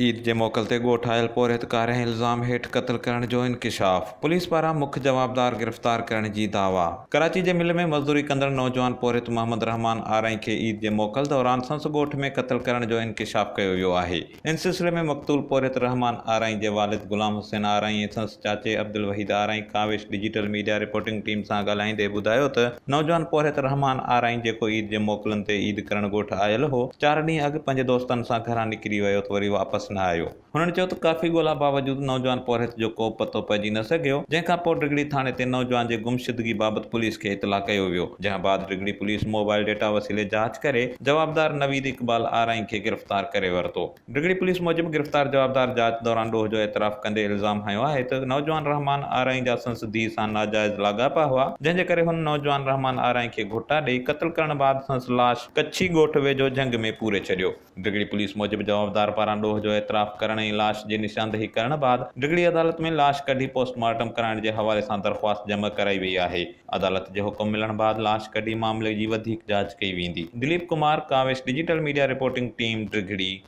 عيد جي موڪل تي ڳوٺ آيل پورهيت ڪارنهن الزام هيٺ قتل ڪرڻ جو انڪشاف، پوليس پاران مک جوابدار گرفتار ڪرڻ جي دعويٰ. ڪراچي جي مل ۾ مزدوري ڪندڙ نوجوان پورهيت محمد رحمان آرائين کي عيد جي موڪل دوران سنس ڳوٺ ۾ قتل ڪرڻ جو انڪشاف ڪيو ويو آهي. ان سلسلي ۾ مقتول پورهيت رحمان آرائين جي والد غلام حسين آرائين ۽ سنس چاچي Abdul Waheed Arain Kawish digital media reporting team سان ڳالهائيندي ٻڌايو ته نوجوان پورهيت رحمان آرائين جيڪو عيد جي موڪلن تي عيد ڪرڻ ڳوٺ آيل هو، چار ڏينهن اڳ پنهنجي دوستن سان گهران نڪري ويو ته وري واپس نه آيو. هنن چيو ته ڪافي ڳولا باوجود نوجوان پورهيت جو ڪوبه پتو پئجي نه سگهيو، جنهن کان پوء ڊگهڙي ٿاڻي تي نوجوان جي گمشدگي بابت پوليس کي اطلاع ڪيو ويو، جنهن بعد ڊگهڙي پوليس موبائل ڊيٽا وسيلي جاچ ڪري جوابدار نويد اقبال آرائين کي گرفتار ڪري ورتو. ڊگهڙي پوليس موجب گرفتار جوابدار جاچ دوران ڏوهه جو اعتراف ڪندي الزام هنيو آهي ته نوجوان رحمان آرائين جا سندس ڌيء سان ناجائز لاڳاپا هئا، جنهن جي ڪري هن نوجوان رحمان آرائين کي گهوٽا ڏئي قتل ڪرڻ بعد سندس لاش ڪڇي ڳوٺ ويجهو جهنگ ۾ پوري ڇڏيو. ڊگهڙي پوليس موجب جوابدار پاران ڏوهه جو اعتراف ڪرڻ ۽ لاش جي نشاندهي ڪرڻ بعد ڊگهڙي عدالت ۾ لاش ڪڍي پوسٽ مارٽم ڪرائڻ جي حوالي سان درخواست جمع ڪرائي وئي آهي. عدالت جي حڪم ملڻ بعد لاش ڪڍي معاملي جي وڌيڪ جاچ ڪئي ويندي. Dilip Kumar, Kawish digital media reporting team, Dighri.